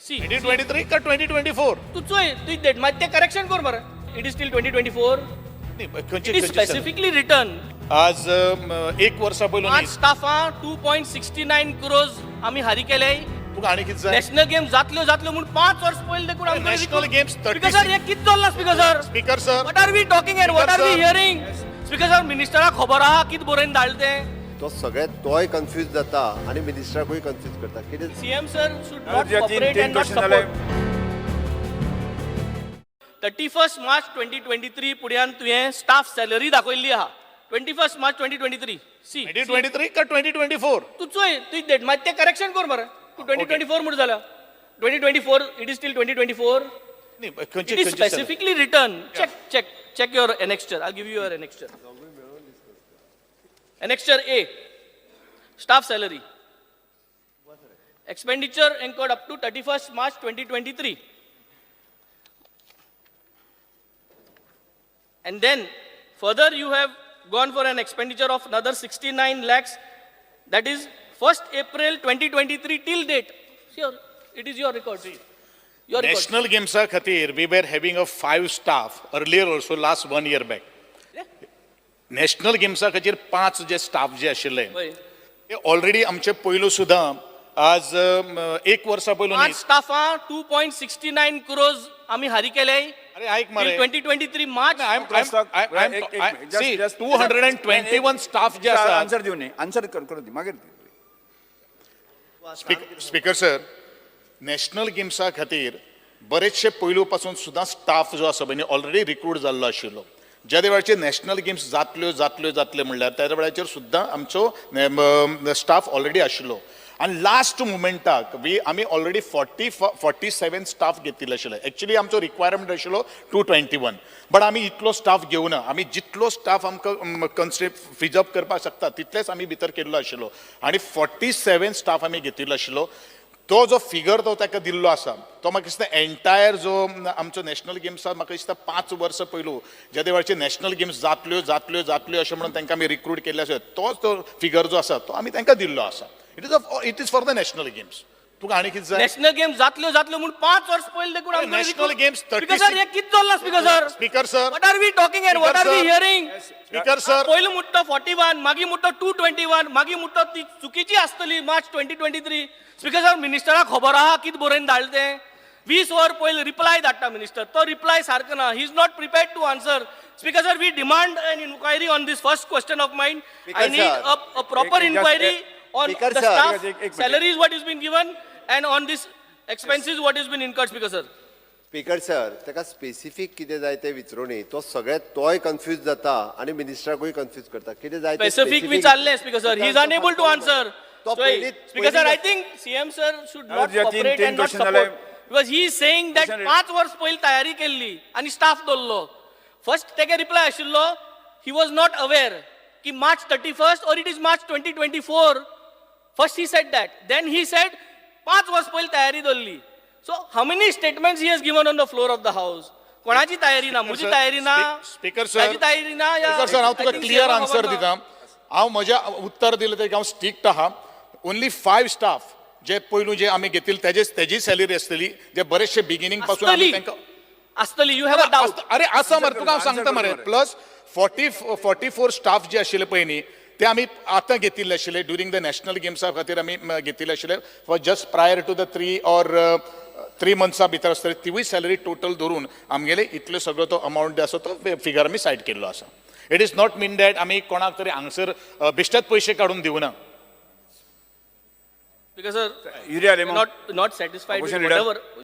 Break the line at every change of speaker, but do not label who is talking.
C.
2023 का 2024?
तू चोय, तुय डेट मागीर तें करेक्शन कर मरे. It is till 2024.
खंयची?
It is specifically written.
आज एक वर्सा पयलो.
पांच स्टाफां 2.69 क्रोर्स आमी हारी केले.
तुका आनी कितें जाय?
नॅशनल गेम जातल्यो जातल्यो म्हूण 5 वर्स पयलीं देखून आमकां.
National Games 36
speaker sir, हें कितें चल्लां speaker sir?
Speaker sir.
What are we talking and what are we hearing, speaker sir? मिनिस्टराक खबर आहा कितें बरोवन धाडलें तें?
तो सगळे तोय कन्फ्यूज जाता आनी मिनिस्टराकूय कन्फ्यूज करता कितें.
CM sir should not
तीन
कॉपरेट
तीन
अँड not
question जाले.
Support. 31 March 2023 पुड्यान तुवें स्टाफ सॅलरी दाखयल्ली आहा, 21 March 2023, see.
2023 का 2024?
तूं चोय तुय डेट, मागीर तें करेक्शन कर मरे. तूं 2024 म्हूण जाल्या 2024. It is till 2024.
खंयची?
It is specifically written. Check, check, check your annexure. I'll give you your annexure. Annexure A, staff salary. Expenditure incurred up to 31st March 2023. And then further you have gone for an expenditure of another 69 lakhs. That is 1st April 2023 till date. Sure, it is your record. Your record.
National गेम्सा खातीर we were having a five staff earlier also, last one year back. National गेम्सा खातीर पांच जे staff जे आशिल्ले
वय.
ते already आमचे पयलू सुद्दां आज एक वर्सा पयलू
पांच
न्ही.
स्टाफां 2.69 क्रोर्स आमी हारी केले.
अरे ऐक मरे.
2023 March.
221 staff जे आसा.
आन्सर दिवनी, आन्सर करू दी मागीर.
स्पीकर सर, नॅशनल गेम्सा खातीर बरेचशे पयलू पासून सुद्दां स्टाफ जो आसा पळय न्ही ऑलरेडी रिक्रूट जाल्लो आशिल्लो. ज्या वेळाचेर नॅशनल गेम्स जातल्यो जातल्यो जातल्यो म्हणल्यार त्या वेळाचेर सुद्दां आमचो स्टाफ ऑलरेडी आशिल्लो आनी लास्ट मुमेंटाक वी आमी ऑलरेडी 47 स्टाफ घेतिल्ले आशिल्ले. एक्चुली आमचो रिक्वायरमेंट आशिल्लो 221, बट आमी इतलो स्टाफ घेवना. आमी जितलो स्टाफ आमकां कन्सिड फिजअप करपाक शकता तितलेच आमी भितर केल्लो आशिल्लो आनी 47 स्टाफ आमी घेतिल्लो आशिल्लो. तो जो फिगर तो ताका दिल्लो आसा तो म्हाका दिसता एंटायर जो आमचो नॅशनल गेम्स आसा, म्हाका दिसता 5 वर्सां पयलू ज्या वेळाचेर नॅशनल गेम्स जातल्यो जातल्यो जातल्यो अशें म्हणून तांकां आमी रिक्रूट केल्ले आसा, तोच तो फिगर जो आसा तो आमी तांकां दिल्लो आसा. It is for the national games. तुका आनी कितें जाय?
नॅशनल गेम जातल्यो जातल्यो म्हूण 5 वर्स पयलीं देखून आमकां.
National Games 36
speaker sir, हें कितें चल्लां speaker sir?
Speaker sir.
What are we talking and what are we hearing?
Speaker sir.
पयलो मुट्टो 41, मागीर मुट्टो 221, मागीर मुट्टो ती चुकीची आसतली मार्च 2023. स्पीकर सर, मिनिस्टराक खबर आहा कितें बरोवन धाडलें तें? 20 वर पयलीं रिप्लाय धाडटा मिनिस्टर, तो रिप्लाय सारको ना. He is not prepared to answer. Speaker sir, we demand an inquiry on this first question of mine. I
Speaker
need
sir.
A proper inquiry on
Speaker
the
sir.
Staff
एक- एक minute.
Salaries what is been given and on this expenses what is been incurred, speaker sir.
Speaker sir, ताका specific कितें जाय तें विचारूनी. तो सगळे तोय confuse जाता आनी मिनिस्टराकूय कन्फ्यूज करता कितें जाय तें.
Specific विचारलें speaker sir, he is unable to answer.
तो पयलीं
speaker sir, I think CM sir should not
तीन-
कॉपरेट
तीन
अँड not
question जाले.
Support, because he is saying that
Question-
5 वर्स पयलीं तयारी केल्ली आनी स्टाफ दवरलो. फर्स्ट तेगे रिप्लाय आशिल्लो he was not aware की March 31 or it is March 2024. First he said that, then he said 5 वर्स पयलीं तयारी दवरली. So how many statements he has given on the floor of the house? कोणाची तयारी ना? म्हजी तयारी ना?
Speaker sir.
ताजी तयारी ना या
स्पीकर सर, हांव
I
तुका
think
clear
CM
answer
खबर ना.
दिता. हांव म्हज्या उत्तर दिलें तें हांव स्ट्रिक्ट आहा. ओन्ली फायव स्टाफ जे पयलू जे आमी घेतिल्ले तेजे तेजी सॅलरी आसतली जे बरेचशे बिगिनींग पासून आमी
आसतली.
तांकां.
आसतली, you have a doubt?
अरे आसा मरे, तुका हांव
Answer
सांगता
करून
मरे.
मरे.
प्लस 44 स्टाफ जे आशिल्ले पळय न्ही ते आमी आतां घेतिल्ले आशिल्ले ड्युरींग the national गेम्सा खातीर आमी घेतिल्ले आशिल्ले for just prior to the 3 or 3 मंथ्सा भितर आसतली. तिवूय सॅलरी टोटल धरून आमगेले इतलो सगळो तो अमावंट आसा तो फिगर आमी सायड केल्लो आसा. It is not mean that आमी कोणाक तरी हांगसर बेश्टेच पयशे काडून दिवना.
Because sir,
Yuri Alemao.
Not satisfied with
Opposition leader.
whatever.